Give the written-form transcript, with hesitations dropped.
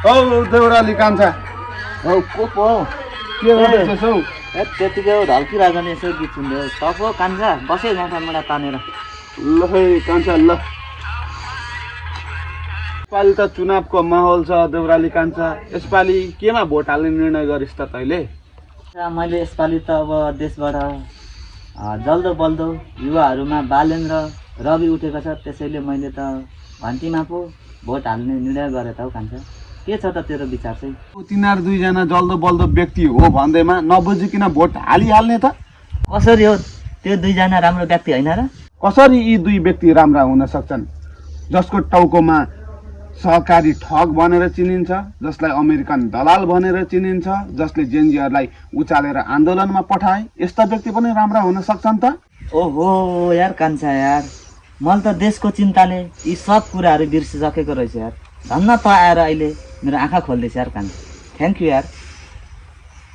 औ देउराली कान्छा हौ को पो के गर्दैछस् हौ? ए त्यतिकै ढल्किरहेको नि यसो गीत सुन्दै टप हो कान्छा बसे गाँठाबाट तानेर ल है कान्छा ल। यसपालि त चुनावको माहौल छ देउराली कान्छा, यसपालि केमा भोट हाल्ने निर्णय गरिस् त तैँले? मैले यसपालि त अब देशबाट जल्दो बल्दो युवाहरूमा बालेन र रवि उठेको छ, त्यसैले मैले त घन्टीमा पो भोट हाल्ने निर्णय गरेँ त हौ कान्छा। के छ त तेरो विचार चाहिँ? तिनीहरू दुईजना जल्दो बल्दो व्यक्ति हो भन्दैमा नबुझिकन भोट हालिहाल्ने त? कसरी हो त्यो दुईजना राम्रो व्यक्ति होइन र? कसरी यी दुई व्यक्ति राम्रा हुन सक्छन्? जसको टाउकोमा सहकारी ठग भनेर चिनिन्छ, जसलाई अमेरिकन दलाल भनेर चिनिन्छ, जसले जेनजीहरूलाई उचालेर आन्दोलनमा पठाए, यस्ता व्यक्ति पनि राम्रा हुन सक्छन् त? ओहो यार कान्छा यार, मैले त देशको चिन्ताले यी सब कुराहरू बिर्सिसकेको रहेछ यार। धन्न त आएर अहिले मेरो आँखा खोल्दैछ यार कान्छा। थ्याङ्क यू यार।